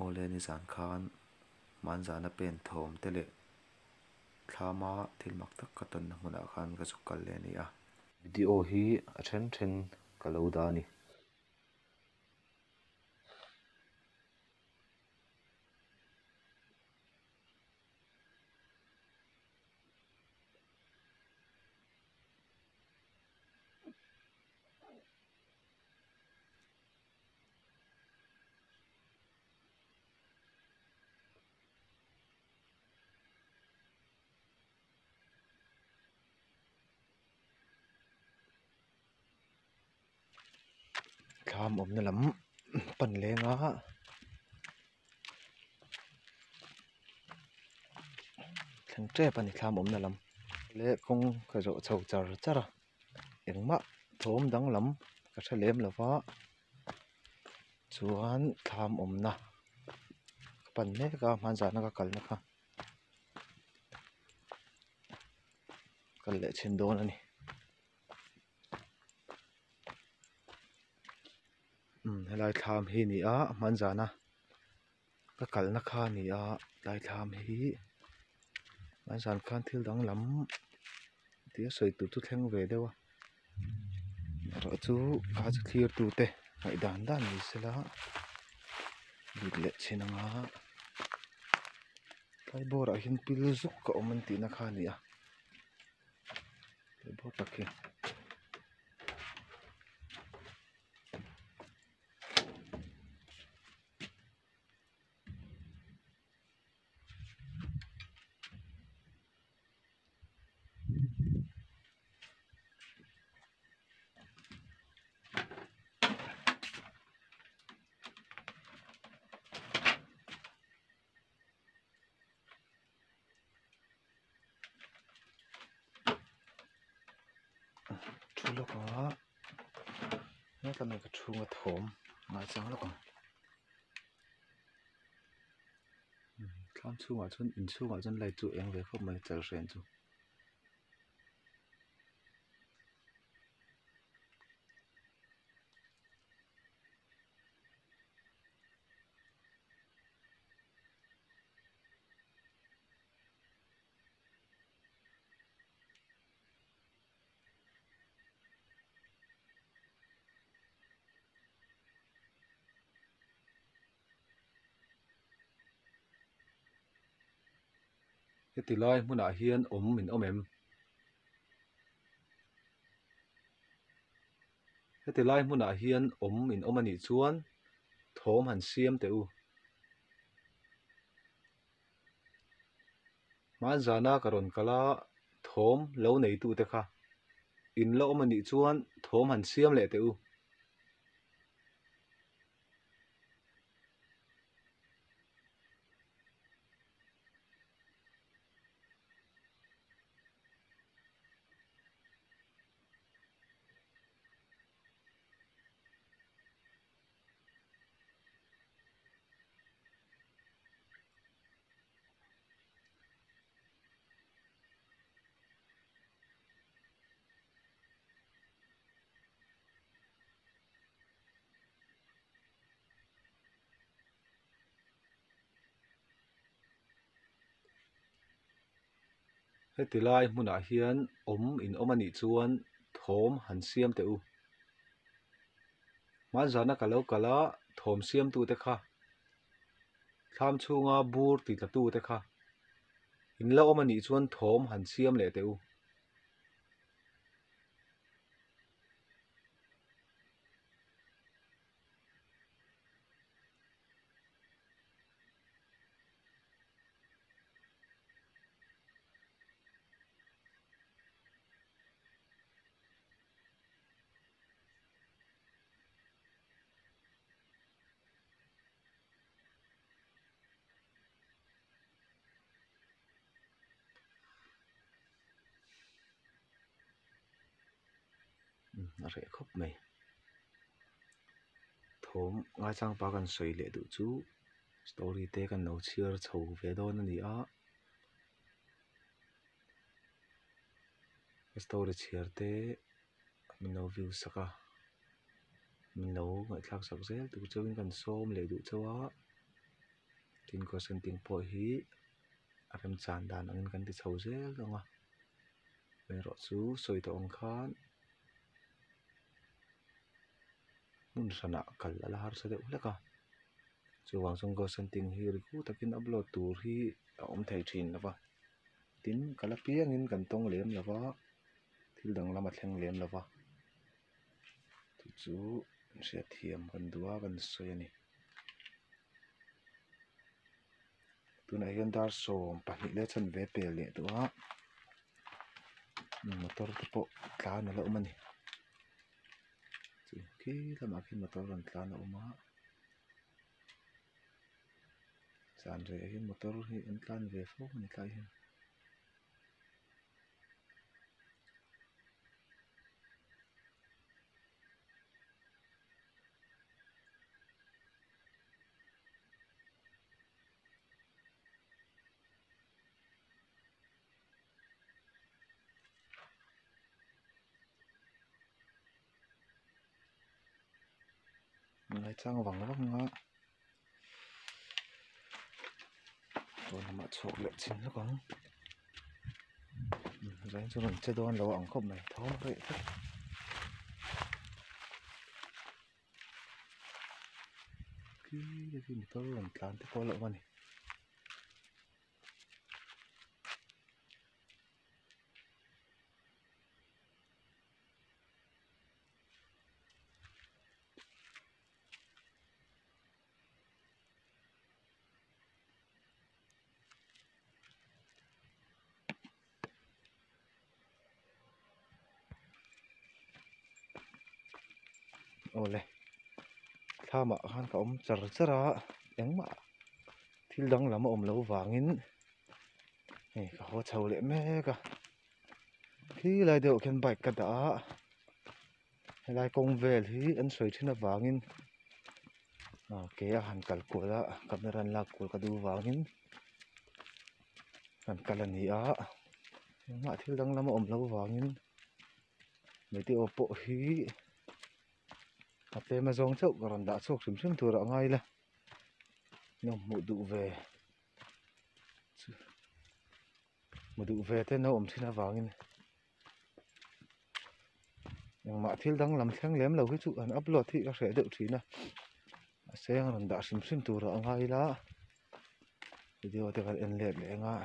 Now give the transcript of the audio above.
Awle nizan khan hmanzana pen thawm te leh thlama thil mak tak ka tawnna hmunah khan ka zuk kal leh a ni a. Video hi a then then ka lo dah a ni. Thlam awmna lam pan leng a thleng tep a ni thlam awmna lam leh kawng ka zawh chho char char a engmah thawm danglam ka hre lem lo va chuan thlam awmna ka pan mek a hmanzana ka kalna kha kal leh chhin dawn a ni. Umm helai thlam hi a ni a hmanzana ka kalna kha a ni a tlai thlam hi hmanzan khan thil danglam tia sawi tur chu thleng ve deuh a erawh chu kha chu thlir tute ngaih dan dan ni sela lut leh chhin anga tlai bawrah hian pil zuk a awm an tihna kha a ni a. Bawr tak hi. Thu lawk a hetah mai ka chhunga thawm ngaichang lawk ang thlam chhungah chuan inchhungah chuan light chu a eng ve khawp mai chal hren chu. Heti lai hmunah hian awm in awm em? Heti lai hmunah hian awm in awm a nih chuan thawm han siam teh u. Hmanzana ka rawn kal a, thawm lo neitute kha in la awm a nih chuan thawm han siam leh teh u. Heti lai hmunah hian awm in awm a nih chuan thawm han siam teh u. Hmanzana ka lo kal a thawm siamtute kha thlam chhunga bur ti tla tute kha in la awm a nih chuan thawm han siam leh teh u. A reh khawp mai thawm ngaichang pa kan sawi leh duh chu story te kan lo chhiar chho ve dawn a ni a story chhiar te min lo view sak a min lo ngaihthlak sak zel tur chauhin kan sawm leh duh chauh a. Tin consenting pawh hi a remchan dan angin kan ti chho zel ang a erawh chu sawi tawh ang khan hmun hranah kal a la harsa deuh hlek a chuvang chuan ghost hunting hi rikhu takin upload tur hi a awm thei thin lo va tin kal apiangin kan tawng lem lo va thil danglam a thleng lem lo va chu chu hriatthiam kan duh a kan sawi a ni. Tunah hian dar 12 leh chanve pel leh tawh a motor te pawh tlan a la awm a ni chu khi lamah khian motor rawn tlan a awm a zan reh ah hian motor hi an tlan ve fo a ni tlai hian. Ngaichang vang vang a pawn lamah chhuak leh chhin lawk ang zain chu rawn che dawn lo ang khawp mai thawm reh vek. Khi khi motor rawn tlan te pawh a lo awm a ni. Awle thlamah khan ka awm char char a engmah thil danglam a awm loh vangin hei ka haw chho leh mek a khilai deuh ah khian bike ka dah a helai kawng vel hi an sawi thin avangin ah ke a han kal kual a camera an lak kual ka duh vangin han kal a ni a engmah thil danglam a awm loh vangin video pawh hi a tlem a zawng chauh ka rawn dah chhuak hrim hrim tur ah ngai ila lo hmuh duh ve chu hmu duh ve te an lo awm thin avangin engmah thil danglam thleng lem lo hi chu an upload hi ka hreh deuh thin a mahse a rawn dah hrim hrim tur ah a ngai ila video te kan en let leh ang a.